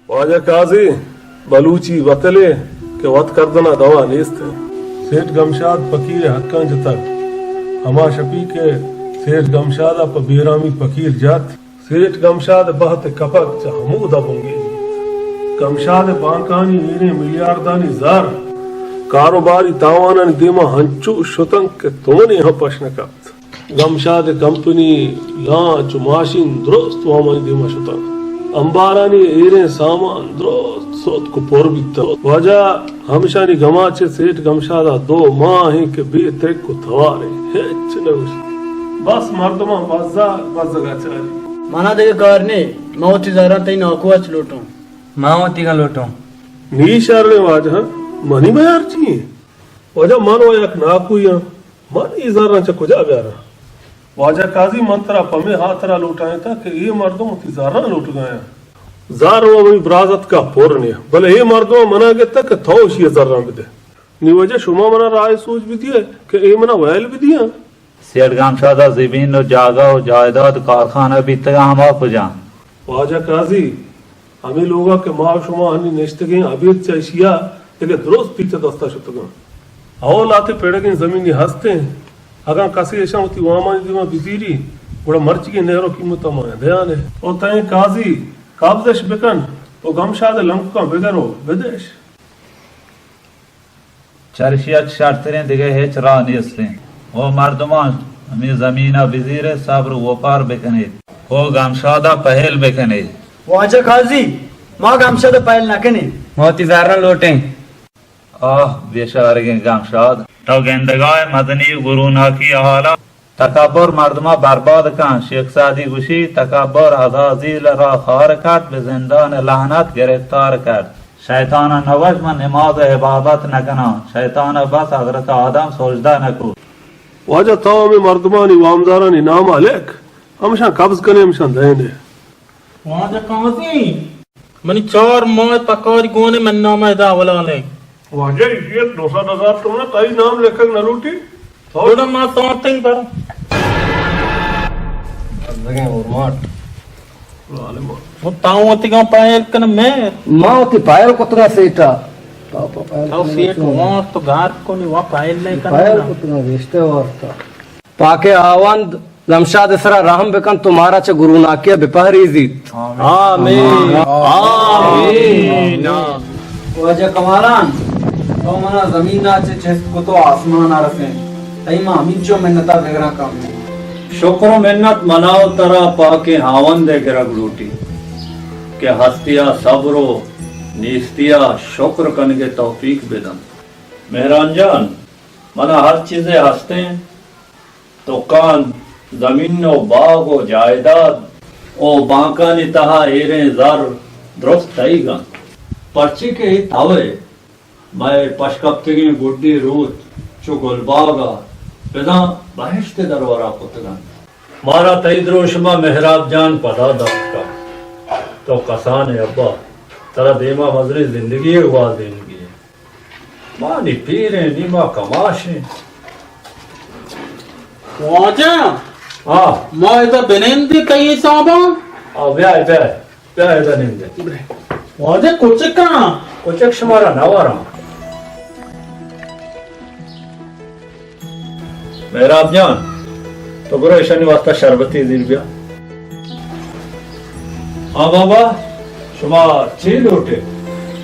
واجہ قاضی، بلوچی وتلے کہ وت کردن ء دوا نیست انت۔ سیٹھ گمشاد پکیر ء حقاں جتگ۔ ہما شپی کہ سیٹھ گمشاد ء پہ بیرامی پکیر جت، سیٹھ گمشاد ء بہت ء کپگ چہ ہمودا بنگیج بوت۔ گمشاد ء بانکانی ایریں میلیاردانی زر، کاروباری تاوانانی دیما ہنچو شتنت کہ تو نے ہم پش نہ کپت۔ گمشاد ء کمپنی، لانچ و ماشین درست وامانی دیما شتنت۔ امبارانی ایریں سامان درست ستک و پر بیتنت۔ واجہ، ہمشانی گما چہ سیٹھ گمشاد ء دو ماہ انت کہ بے ترک و توار انت، ہچ نہ گوشیت۔ بس مردماں بزگ بزگ ء چاری۔ منا دگہ کار نے، من وتی زراں تئی ناکو ء چہ لوٹوں۔ من وتیگاں لوٹوں۔ نی شریں واجہ، منی میار چی انت؟ واجہ، من و یک ناکوئی آں، من اے زراں چہ کجا بیاراں؟ واجہ قاضی، من ترا پمے ہاترا لوٹائینتگ کہ اے مردم وتی زراں لوٹگایاں۔ زر و منی برازتکا پر نیاں، بلے اے مردم منا گپتگ کہ تو اشی زراں بدے۔ نی واجہ، شما منا رائے سوج بدیئے کہ اے منا ویل بدیاں۔ سیٹھ گامشادا زمین و جاگہ و جائیداد و کارخانہ بیتگاں ہما کجا؟ واجہ قاضی، ہمے لوگا کہ ما و شما انی نشتگیں، ابید چہ اشیا دگہ درستی چہ دستا شتگاں۔ ہو، لہتے پڑگیں زمینی ہستیں، اگاں کسے اشاں وتی وامانی دیما بزیری، گڑا مرچیگیں نہر و قیمتا ما دیانے۔ او تئیں قاضی، قبضش بکن و گمشاد لنککاں بگر و بدش۔ چرشیا چہ شرتریں دگہ ہچ راہ نیستیں۔ او مردمان، ہمے زمینا بزیرے، صبر و وپار بکنیت۔ او گمشادا پہل بکنیت۔ واجہ قاضی، ما گمشاد پہل نکنیں۔ ما وتی زراں لوٹیں۔ آہ، بیچارگیں گمشاد، تو گندگائے مزنی و گروناکی حالا۔ تکبر مردما برباد کنت۔ شیخ سعدی گوشی، تکبر عزازیل را خار کرد، به زندان لعنت گرفتار کرد۔ شیطانا نوش من نماز و عبادت نکناں۔ شیطانا بس حضرت آدم سجدہ نکوت۔ واجہ، تو ہمے مردمانی وامدارانی ناما لکھ، ہمشاں قبض کنے، ہمشاں دینے۔ واجہ قاضی، منی چار ماہ پکاری گونے، من نامہ ادا حوالہ لیں۔ واجہ، ایشی ء دو سد ہزار تومن تئی نام لکھگ نہ لوٹی؟ گڑا ما ساتیں بر۔ لگے اورماٹ۔ ظالم۔ وہ تاؤں وتی گاں پائل کن میں۔ ما وتی پائل کتگا سیٹا۔ پاپا پائل تو کن سیٹ تو۔ وار تو گار کو نہیں، وہ پائل نہیں کرنا۔ پائل کتگا ویشتے وارتا۔ پاکیں ہاوند گمشاد ء سرا رحم بکنت و مارا چہ گروناکی ء بپہریزیت۔ آمین۔ آمین۔ واجہ کمالان، تو منا زمین ء چہ چست کت و آسمان ء رسینت، تئی ما ہمینچو منت ء بگراں کم انت۔ شکر و منت منا و ترا پاکیں ہاوند ء گرگ لوٹی کہ ہستی ء صبر و نیستی ء شکر کنگ ء توفیق بدنت۔ مہران جان، منا ہر چیزے ہستیں، تکان، زمین و باغ و جائیداد و بانکانی تہا ایریں زر درست تئیگ انت۔ پرچے کہ اے تو ئے، مئے پشکپتگیں گڈی روت چو گلباگ ء بزاں بہشت ء درورا کتگ انت۔ مارا تئی دروشم ء مہراب جان پدا دست کپت۔ تو کسان ئے ابا، ترا دیما مزنیں زندگی ء گوازینگی انت۔ ما نی پیر ایں، نی ما کماش ایں۔ واجہ! ہاں۔ ما ادا بنندی تئی حسابا؟ آ، بیا، بیا، بیا ادا نندے۔ واجہ کچکاں؟ کچک شمارا نہ وراں۔ مہراب جان، تو برو ایشانی واسطہ شربتے زیر بیا۔ ہاں بابا، شما چے لوٹے؟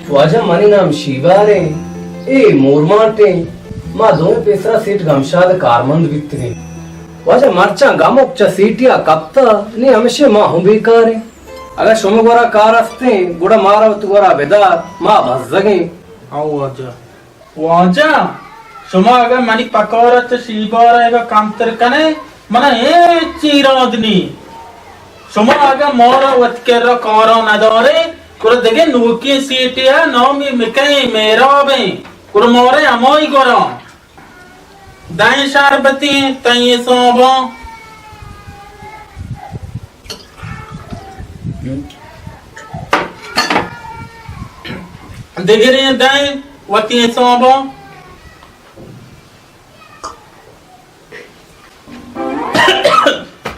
واجہ، منی نام شیبار ایں، اے مورمانٹ ایں۔ ما دوئیں پیسرا سیٹھ گمشاد کارمند بیتگیں۔ واجہ، مرچاں گمک چہ سیٹھیا کپتہ، نی ہمشے ما ہوں بیکار ایں۔ اگاں شمے گورا کار استیں، گڑا مارا وتی گورا بدار، ما بزگیں۔ ہاں واجہ۔ واجہ، شما اگاں منی پکار ء چہ شیبار ء اگاں کمتر کن ئے، من ء ہچ ایراد نی۔ شما اگاں مارا وت کرا کارا ندار ئے، گڑا دگہ نوکیں سیٹے ء نامی مکئیں مہراب ایں، گڑا مارا ہمائی گورا دئیں شربتی تئی حسابا۔ دگریں دئیں وتی حسابا۔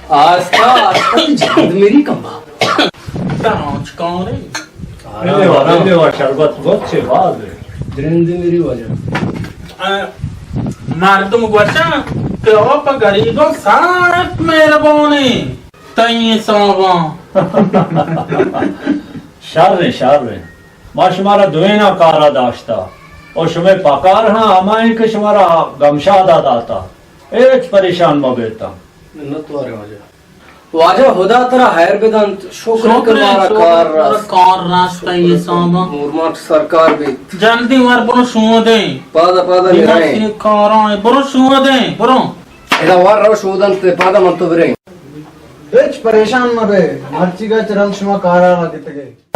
آستہ، آستہ، جند میری کمبا۔ تاچ کارے۔ بلے وا، بلے وا، شربت بہت چے باز ہے۔ درندی میری وجہ۔ اے، مردم گوشاں کہ او پہ گریباں سخت مہربان ایں۔ تئی حساباں۔ شر ایں، شر ایں۔ ما شمارا دوئیناں کارا داشتا۔ او شمئے پکار ہاں ہما ایں کہ شمارا گمشادا داتا۔ ہچ پریشان مہ بیتاں۔ منت وارے واجہ۔ واجہ، خدا ترا خیر بدنت، شکر کہ شکر ایں، مارا شکر کار مارا رست۔ کار رست، اے ساما۔ مورماٹ سرکار بیت۔ جلدی ور برو شودیں۔ پادا پادا دیما نرائیں۔ سی کاراں، برو شودیں، برو۔ ادا ور رو شودنت، پادا من تو بریں۔ ہچ پریشان مہ بے، مرچیگا چہ رند شما کارا را گتگے۔